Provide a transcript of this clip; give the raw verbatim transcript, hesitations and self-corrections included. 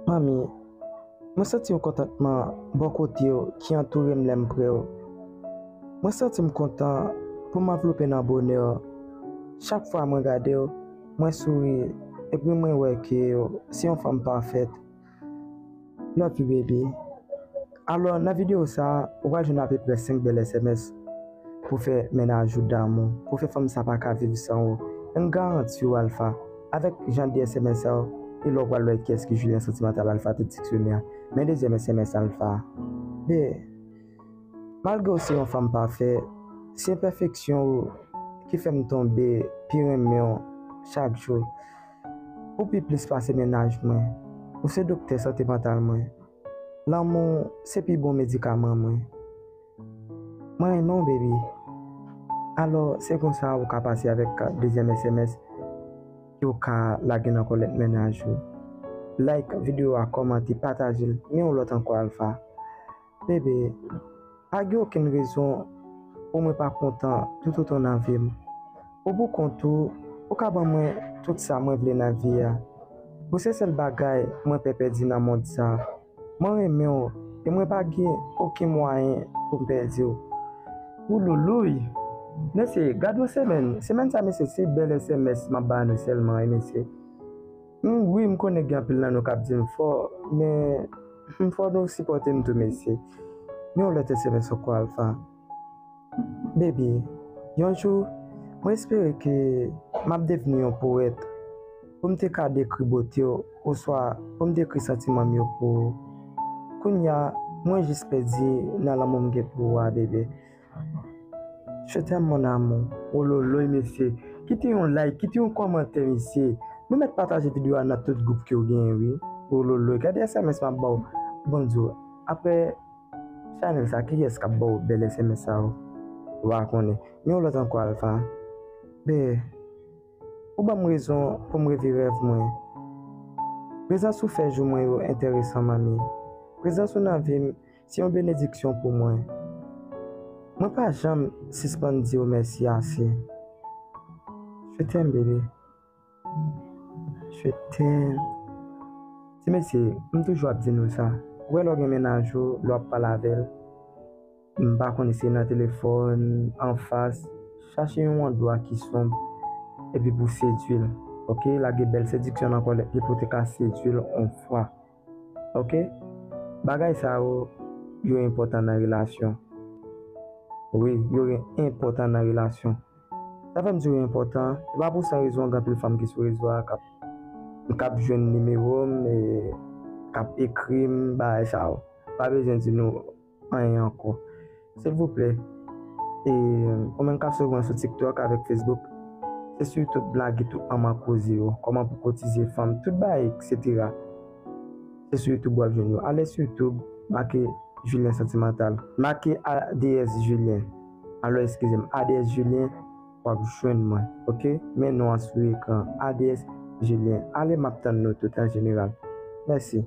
Manmi, mwen santi yon kontantman bò kote w ki antoure m lè m pre w. Mwen santi m kontan pou m anvlope nan bonè w. Chak fwa mwen gade w, mwen souri, epi mwen wè ke w se yon fanm pafèt. Love you, baby. Alò, nan videyo sa a, ou pral jwenn apeprè senk bèl S M S pou fè mennaj ou damou, pou fè fanm sa pa ka viv san ou. M garanti w, Alpha, avèk jan de S M S sa yo, e lè w pral wè kiyès ki Julien Santimantal, Alpha te diksyone a. Men dezyèm S M S, Alpha. Be, malgre w se yon fanm pafè, se enpèfeksyon ou ki fè m tonbe pi renmen w chak jou. Ou pi plis pase mennaj mwen. Ou se doktè sante mantal mwen. Lanmou se pi bon medikaman mwen. Mwen renmen w, baby. Alò, se konsa ou ka pase avèk dezyèm S M S ke w ka lage nan kòlèt mennaj ou. Like videyo a, kòmante, pataje l, men yon lòt ankò, Alpha. Bebe, pa gen okenn rezon pou mwen pa kontan toutotan nan vi m. Ou pou kont ou, ou ka ban mwen tout sa mwen vle nan vi a. Ou se sèl bagay mwen pè pèdi nan mond sa. Mwen renmen w, e mwen pa gen okenn mwayen pou m pèdi w. Wouloulouy! Mesye, gad yon semèn. Semèn sa, mesye, se bèl S M S m ap ba nou sèlman, wi, mesye. M, wi, m konnen gen anpil nan nou k ap di m fò, men m fò nou sipòte m tou, mesye. Men yon lòt S M S ankò, Alpha. Baby, yon jou, mwen espere ke m ap devni yon powèt pou m te ka dekri bote w, oswa pou m dekri santiman m yo pou ou. Kounye a, mwen jis pèdi nan lanmou m gen pou ou a, bebe. Je t'aime, mon amour. Ololoy, mesye. Kite yon like, kite yon kòmantè, mesye. Nou mèt pataje videyo a nan tout gwoup ke w genyen, wi. Ololoy, gade S M S m ap ba w. Bon, di w, apre chanèl sa, kiyès k ap ba w bèl S M S sa yo? Ou pa konnen. Men yon lòt ankò, Alpha. Be, ou ban m rezon pou m reve rèv mwen. Prezans ou fè jou mwen yo enteresan, manmi. Prezans ou nan vi m se yon benediksyon pou mwen. Mwen pa janm sispann di w mèsi ase. Je t'aime, bebe. Je t'aime. Ti mesye, m toujou ap di nou sa. Ou wè lè w gen mennaj ou, lè w ap pale avè l, m pa konnen si se nan telefòn, anfas, chache yon andwa ki sonb, epi pou sedui l. Oke, lage bèl sediksyon nan kòlèt li pou te ka sedui l on fwa. Oke? Bagay sa yo, yo enpòtan nan relasyon. Wi, yo enpòtan nan relasyon. Sa fè m di yo enpòtan, e pa pou san rezon gen anpil fanm ki sou rezo a k ap, k ap jwenn nimewo m, e k ap ekri m, bagay sa yo. Pa bezwen di nou anyen ankò. Silvouplè, e, ou menm k ap swiv mwen sou TikTok avèk Facebook, se sou YouTube m lage tout manman koze yo, kòman pou kotize fanm, tout bagay, etsetera. Se sou YouTube w ap jwenn yo. Ale sou YouTube, make Julien Santimantal. Make A D S Julien. Alò, eskize m, A D S Julien, w ap jwenn mwen. Oke? Men non an sou ekran. A D S Julien. Ale, m ap tann nou tout an jeneral. Mèsi.